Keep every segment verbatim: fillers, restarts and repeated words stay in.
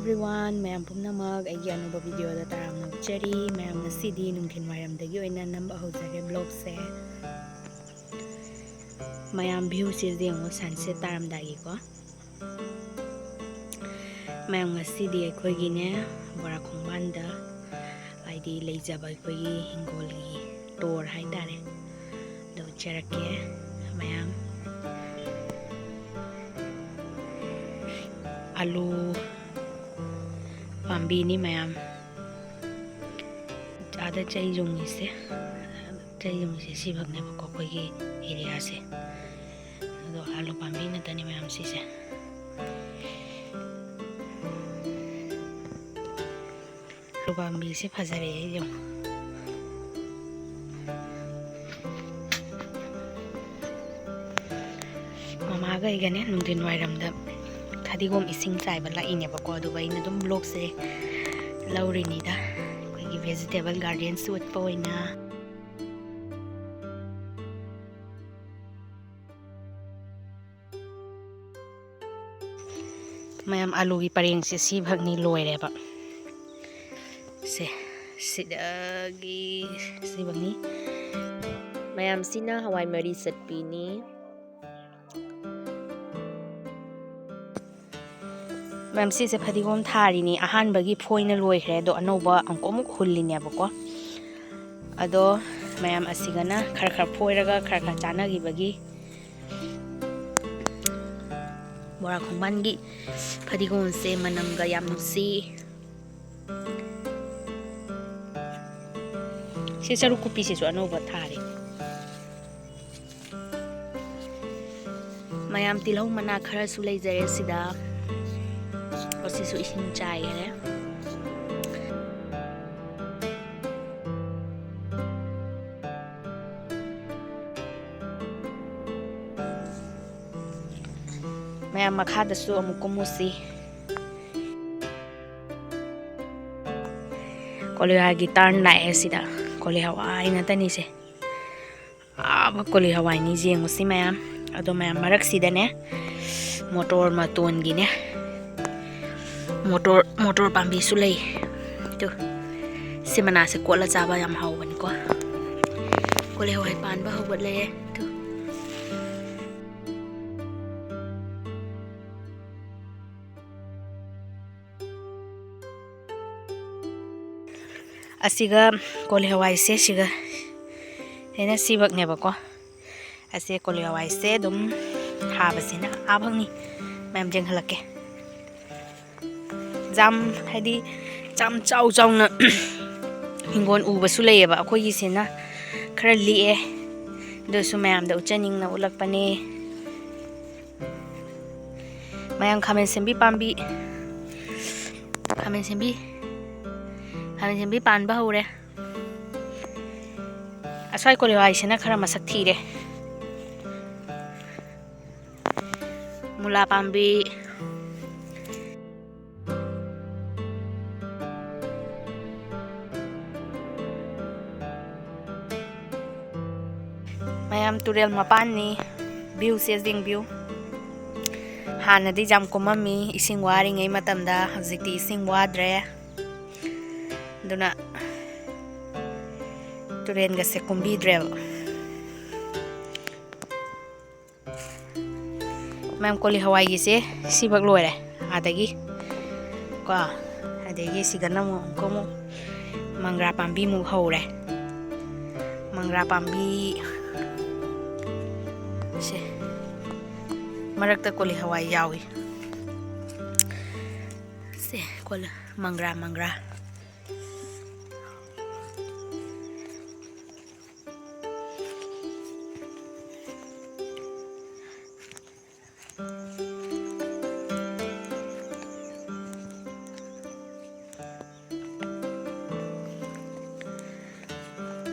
Everyone, ꯃꯌꯥꯝ ꯄꯨꯝꯅꯃꯛ ꯑꯩꯒꯤ ꯑꯅꯧꯕ videoꯗ ꯇꯔꯥꯝꯅ ꯑꯣꯛꯆꯔꯤ꯫ ꯃꯌꯥꯝ, ꯉꯁꯤꯗꯤ ꯅꯨꯡꯊꯤꯜ ꯋꯥꯏꯔꯝꯗꯒꯤ ꯑꯣꯏꯅ ꯅꯝꯕ ꯍꯧꯖꯔꯦ vlogꯁꯦ꯫ ꯃꯌꯥꯝ, viewꯁꯦ ꯌꯦꯡꯉꯣ, sunset ꯇꯥꯔꯝꯗꯥꯏꯒꯤꯀꯣ꯫ ꯃꯌꯥꯝ, ꯉꯁꯤꯗꯤ ꯑꯩꯈꯣꯏꯒꯤꯅꯦ, ꯕꯣꯔꯥ ꯈꯣꯡꯕꯥꯟꯗ, ꯍꯥꯏꯗꯤ ꯂꯩꯖꯕ ꯑꯩꯈꯣꯏꯒꯤ ꯍꯤꯡꯒꯣꯜꯒꯤ tour ꯍꯥꯏꯇꯥꯔꯦ, ꯑꯗꯨ ꯎꯠꯆꯔꯛꯀꯦ꯫ ꯃꯌꯥꯝ, ꯑꯂꯨ ꯄꯥꯝꯕꯤꯅꯤ ꯃꯌꯥꯝ꯫ ꯑꯥꯗ ꯆꯩ ꯌꯨꯡꯉꯤꯁꯦ, ꯆꯩ ꯌꯨꯡꯉꯤꯁꯦ ꯁꯤꯐꯥꯎꯅꯦꯕꯀꯣ, ꯑꯩꯈꯣꯏꯒꯤ areaꯁꯦ꯫ ꯑꯗꯣ ꯑꯂꯨ ꯄꯥꯝꯕꯤ ꯉꯥꯛꯇꯅꯤ ꯃꯌꯥꯝ ꯁꯤꯁꯦ꯫ ꯑꯂꯨ ꯄꯥꯝꯕꯤꯁꯦ ꯐꯖꯔꯦ, ꯌꯦꯡꯉꯣ꯫ ꯃꯃꯥꯒ ꯑꯩꯒꯅꯦ ꯅꯨꯡꯊꯤꯜ ꯋꯥꯏꯔꯝꯗ ꯐꯗꯤꯒꯣꯝ ꯏꯁꯤꯡ ꯆꯥꯏꯕ ꯂꯥꯛꯏꯅꯦꯕꯀꯣ, ꯑꯗꯨꯒ ꯑꯩꯅ ꯑꯗꯨꯝ vlogꯁꯦ ꯂꯧꯔꯤꯅꯤꯗ, ꯑꯩꯈꯣꯏꯒꯤ vegetable gardens ꯎꯠꯄ ꯑꯣꯏꯅ꯫ ꯃꯌꯥꯝ, ꯑꯂꯨꯒꯤ ꯄꯔꯦꯡꯁꯦ ꯁꯤꯐꯥꯎꯅꯤ ꯂꯣꯏꯔꯦꯕ꯫ ꯁꯦ, ꯁꯤꯗꯒꯤ ꯁꯤꯐꯥꯎꯅꯤ꯫ ꯃꯌꯥꯝꯁꯤꯅ ꯍꯋꯥꯏ ꯃꯔꯤ ꯆꯠꯄꯤꯅꯤ꯫ ꯃꯌꯥꯝ, ꯁꯤꯁꯦ ꯐꯗꯤꯒꯣꯝ ꯊꯥꯔꯤꯅꯤ꯫ ꯑꯍꯥꯟꯕꯒꯤ ꯐꯣꯏꯅ ꯂꯣꯏꯈ꯭ꯔꯦ, ꯑꯗꯣ ꯑꯅꯧꯕ ꯑꯃꯨꯛ ꯑꯃꯨꯛ ꯍꯨꯜꯂꯤꯅꯦꯕꯀꯣ꯫ ꯑꯗꯣ ꯃꯌꯥꯝ, ꯑꯁꯤꯒꯅ ꯈꯔ ꯈꯔ ꯐꯣꯏꯔꯒ ꯈꯔ ꯈꯔ ꯆꯥꯅꯈꯤꯕꯒꯤ ꯕꯣꯔꯥ ꯈꯣꯡꯕꯥꯟꯒꯤ ꯐꯗꯤꯒꯣꯝꯁꯦ ꯃꯅꯝꯒ ꯌꯥꯝ ꯅꯨꯡꯁꯤ꯫ ꯁꯤ ꯆꯔꯨ ꯀꯨꯞꯄꯤꯁꯤꯁꯨ ꯑꯅꯧꯕ ꯊꯥꯔꯤ꯫ ꯃꯌꯥꯝ, ꯇꯤꯜꯍꯧ ꯃꯅꯥ ꯈꯔꯁꯨ ꯂꯩꯖꯔꯦ ꯁꯤꯗ꯫ ꯑꯁꯤꯁꯨ ꯏꯁꯤꯡ ꯆꯥꯏꯈꯔꯦ꯫ ꯃꯌꯥꯝ, ꯃꯈꯥꯗꯁꯨ ꯑꯃꯨꯛ ꯀꯨꯝꯃꯨꯁꯤ꯫ ꯀꯣꯂꯤ ꯍꯋꯥꯏꯒꯤ turn ꯂꯥꯛꯑꯦ ꯁꯤꯗ꯫ ꯀꯣꯂꯤ ꯍꯋꯥꯏ ꯉꯥꯛꯇꯅꯤꯁꯦ꯫ ꯑꯥꯕ ꯀꯣꯂꯤ ꯍꯋꯥꯏꯅꯤ, ꯌꯦꯡꯉꯨꯁꯤ ꯃꯌꯥꯝ꯫ ꯑꯗꯣ ꯃꯌꯥꯝ, ꯃꯔꯛꯁꯤꯗꯅꯦ ꯃꯣꯇꯣꯔ ꯃꯇꯣꯟꯒꯤꯅꯦ ꯃꯣꯇꯣꯔ, ꯃꯣꯇꯣꯔ ꯄꯥꯝꯕꯤꯁꯨ ꯂꯩ꯫ ꯇꯨ, ꯁꯤ ꯃꯅꯥꯁꯦ ꯀꯣꯠꯂ ꯆꯥꯕ ꯌꯥꯝ ꯍꯥꯎꯕꯅꯤꯀꯣ꯫ ꯀꯣꯂꯤ ꯍꯋꯥꯏ ꯄꯥꯟꯕ ꯍꯧꯒꯠꯂꯦ꯫ ꯇꯨ꯫ ꯑꯁꯤꯒ ꯀꯣꯂꯤ ꯍꯋꯥꯏꯁꯦ ꯁꯤꯒ ꯍꯦꯟꯅ ꯁꯤꯕꯛꯅꯦꯕꯀꯣ꯫ ꯑꯁꯦ ꯀꯣꯂꯤ ꯍꯋꯥꯏꯁꯦ ꯑꯗꯨꯝ ꯊꯥꯕꯁꯤꯅ ꯑꯥ ꯐꯪꯅꯤ꯫ ꯃꯌꯥꯝ ꯌꯦꯡꯍꯜꯂꯛꯀꯦ꯫ ꯌꯥꯝ, ꯍꯥꯏꯗꯤ, ꯌꯥꯝ ꯆꯥꯎ ꯆꯥꯎꯅ ꯍꯤꯡꯒꯣꯜ ꯎꯕꯁꯨ ꯂꯩꯌꯦꯕ꯫ ꯑꯩꯈꯣꯏꯒꯤꯁꯤꯅ ꯈꯔ ꯂꯤꯛꯑꯦ, ꯑꯗꯨꯁꯨ ꯃꯌꯥꯝꯗ ꯎꯠꯆꯅꯤꯡꯅ ꯎꯠꯂꯛꯄꯅꯦ꯫ ꯃꯌꯥꯝ ꯈꯥꯃꯦꯟ ꯁꯦꯝꯕꯤ ꯄꯥꯝꯕꯤ, ꯈꯥꯃꯦꯟ ꯁꯦꯝꯕꯤ, ꯈꯥꯃꯦꯟ ꯁꯦꯝꯕꯤ ꯄꯥꯟꯕ ꯍꯧꯔꯦ꯫ ꯑꯁ꯭ꯋꯥꯏ ꯀꯣꯂꯤ ꯍꯋꯥꯏꯁꯤꯅ ꯈꯔ ꯃꯁꯛ ꯊꯤꯔꯦ꯫ ꯃꯨꯂꯥ ꯄꯥꯝꯕꯤ꯫ ꯃꯌꯥꯝ ꯇꯨꯔꯦꯜ ꯃꯄꯥꯟꯅꯤ꯫ View ꯁꯦ ꯌꯦꯡꯕꯤꯌꯨ꯫ ꯍꯥꯟꯅꯗꯤ ꯌꯥꯝ ꯀꯨꯝꯃꯝꯃꯤ ꯏꯁꯤꯡ ꯋꯥꯔꯤꯉꯩ ꯃꯇꯝꯗ, ꯍꯧꯖꯤꯛꯇꯤ ꯏꯁꯤꯡ ꯋꯥꯗ꯭ꯔꯦ꯫ ꯑꯗꯨꯅ ꯇꯨꯔꯦꯟꯒꯁꯦ ꯀꯨꯝꯕꯤꯗ꯭ꯔꯦꯕ꯫ ꯃꯌꯥꯝ ꯀꯣꯂꯤ ꯍꯋꯥꯏꯒꯤꯁꯦ ꯁꯤꯕꯛ ꯂꯣꯏꯔꯦ꯫ ꯑꯗꯒꯤ ꯀꯣ, ꯑꯗꯒꯤ ꯁꯤꯗꯅ ꯑꯃꯨꯛ, ꯑꯃꯨꯛ, ꯑꯃꯨꯛ ꯃꯪꯒ꯭ꯔꯥ ꯄꯥꯝꯕꯤꯃꯨꯛ ꯍꯧꯔꯦ꯫ ꯃꯪꯒ꯭ꯔꯥ ꯄꯥꯝꯕꯤ ꯁꯦ ꯃꯔꯛꯇ ꯀꯣꯂꯤ ꯍꯋꯥꯏ ꯌꯥꯎꯏ꯫ ꯁꯦ ꯀꯣꯂꯤ, ꯃꯪꯒ꯭ꯔꯥ, ꯃꯪꯒ꯭ꯔꯥ꯫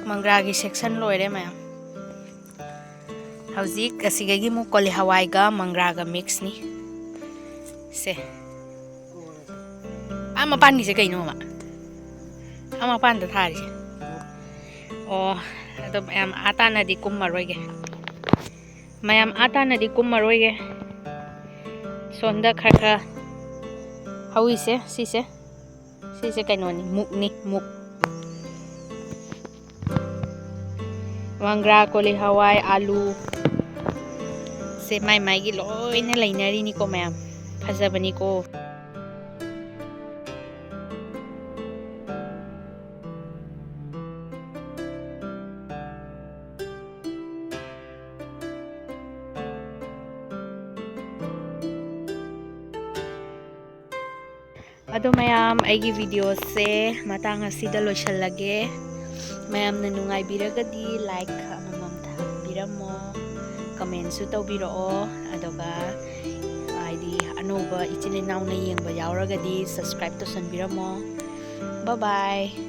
ꯃꯪꯒ꯭ꯔꯥꯒꯤ section ꯂꯣꯏꯔꯦ ꯃꯌꯥꯝ꯫ ꯍꯧꯖꯤꯛ ꯑꯁꯤꯗꯒꯤ ꯑꯃꯨꯛ ꯀꯣꯂꯤ ꯍꯋꯥꯏꯒ ꯃꯪꯒ꯭ꯔꯥꯒ mix ꯅꯤ꯫ ꯁꯦ꯫ ꯑꯥ ꯃꯄꯥꯟꯒꯤꯁꯦ ꯀꯩꯅꯣꯕ? ꯑꯥ ꯃꯄꯥꯟꯗ ꯊꯥꯔꯤꯁꯦ? ꯑꯣ, ꯑꯗꯣ ꯃꯌꯥꯝ ꯑꯥ ꯇꯥꯟꯅꯗꯤ ꯀꯨꯝꯃꯔꯣꯏꯒꯦ꯫ ꯃꯌꯥꯝ ꯑꯥ ꯇꯥꯟꯅꯗꯤ ꯀꯨꯝꯃꯔꯣꯏꯒꯦ꯫ ꯁꯣꯝꯗ ꯈꯔ ꯈꯔ ꯇꯧꯔꯤꯁꯦ ꯁꯤꯁꯦ, ꯁꯤꯁꯦ ꯀꯩꯅꯣꯅꯤ, ꯃꯨꯛꯅꯤ, ꯃꯨꯛ꯫ ꯃꯪꯒ꯭ꯔꯥ, ꯀꯣꯂꯤ ꯍꯋꯥꯏ, ꯑꯥꯂꯨ ꯁꯦ ꯃꯥꯏ ꯃꯥꯏꯒꯤ ꯂꯣꯏꯅ ꯂꯩꯅꯔꯤꯅꯤꯀꯣ ꯃꯌꯥꯝ꯫ ꯐꯖꯕꯅꯤꯀꯣ꯫ ꯑꯗꯣ ꯃꯌꯥꯝ, ꯑꯩꯒꯤ videoꯁꯦ ꯃꯇꯥꯡ ꯑꯁꯤꯗ ꯂꯣꯏꯁꯤꯜꯂꯒꯦ꯫ ꯃꯌꯥꯝꯅ ꯅꯨꯡꯉꯥꯏꯕꯤꯔꯒꯗꯤ like ꯑꯃꯃꯝ ꯊꯝꯕꯤꯔꯝꯃꯣ, commentꯁꯨ ꯇꯧꯕꯤꯔꯛꯑꯣ, ꯑꯗꯨꯒ ꯍꯥꯏꯗꯤ ꯑꯅꯧꯕ ꯏꯆꯤꯜ ꯏꯅꯥꯎꯅ ꯌꯦꯡꯕ ꯌꯥꯎꯔꯒꯗꯤ subscribe ꯇꯧꯁꯟꯕꯤꯔꯝꯃꯣ꯫ Bye bye꯫